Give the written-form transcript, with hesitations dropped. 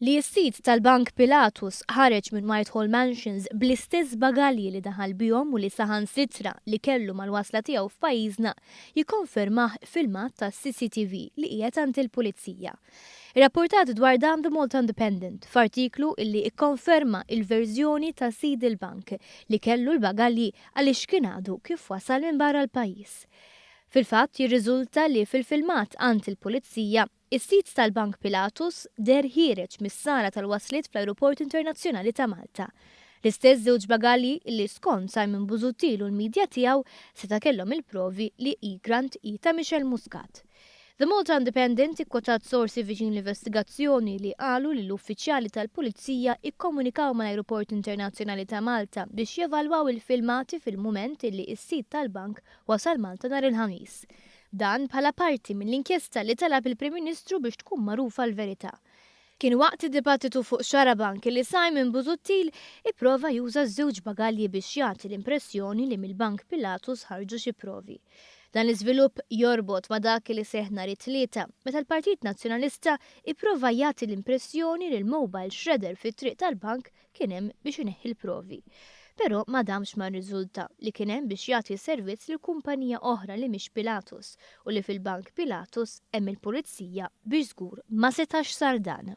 Li s-sid tal-Bank Pilatus ħareġ minn Whitehall Mansions bl-istess bagalji li daħal bihom u li saħansitra li kellu mal-wasla tiegħu f'pajjiżna jikkonfermah filmat tas-CCTV li qiegħed għand il-Pulizija. Irrapportat dwar dan The Malta Independent f'artiklu illi ikkonferma il-verżjoni ta' sid il-bank li kellu l-bagalji għaliex kien għadu kif wasal minn barra l-pajjiż. Fil-fatt jirriżulta li fil-filmat għand il-Pulizija, Is-sid tal-Bank Pilatus deher ħiereġ mis-sala tal-wasliet fl-Ajruport Internazzjonali ta' Malta. L-istess żewġ bagalji li skont Simon Busuttil u l-media tiegħu seta' kellhom il-provi li Egrant hi ta' Michelle Muscat. The Malta Independent ikkwotat sorsi viċin l-investigazzjoni li qalu li l-uffiċjali tal-Pulizija ikkomunikaw mal-Ajruport Internazzjonali ta' Malta biex jevalwaw il-filmati fil-mument li s-sid tal-bank wasal Malta nhar il-Ħamis. Dan bħala parti mill-inkjesta li talab il-Prim Ministru biex tkun magħrufa l-verità. Kien waqt id-dibattitu fuq Xarabank li Simon Busuttil ipprova juża ż-żewġ bagalji biex jagħti l-impressjoni li mill-Bank Pilatus ħarġu xi provi. Dan l-iżvilupp jorbot ma' dak li seħħ nhar it-Tlieta, meta l-Partit Nazzjonalista ipprova jagħti l-impressjoni li l-mobile shredder fit-triq tal-bank kien hemm biex ineħħi l-provi. Però ma damx ma rriżulta li kien hemm biex jagħti servizz lil kumpanija oħra li mhix Pilatus u li fil-Bank Pilatus hemm il-Pulizija biex żgur ma setax sar dan.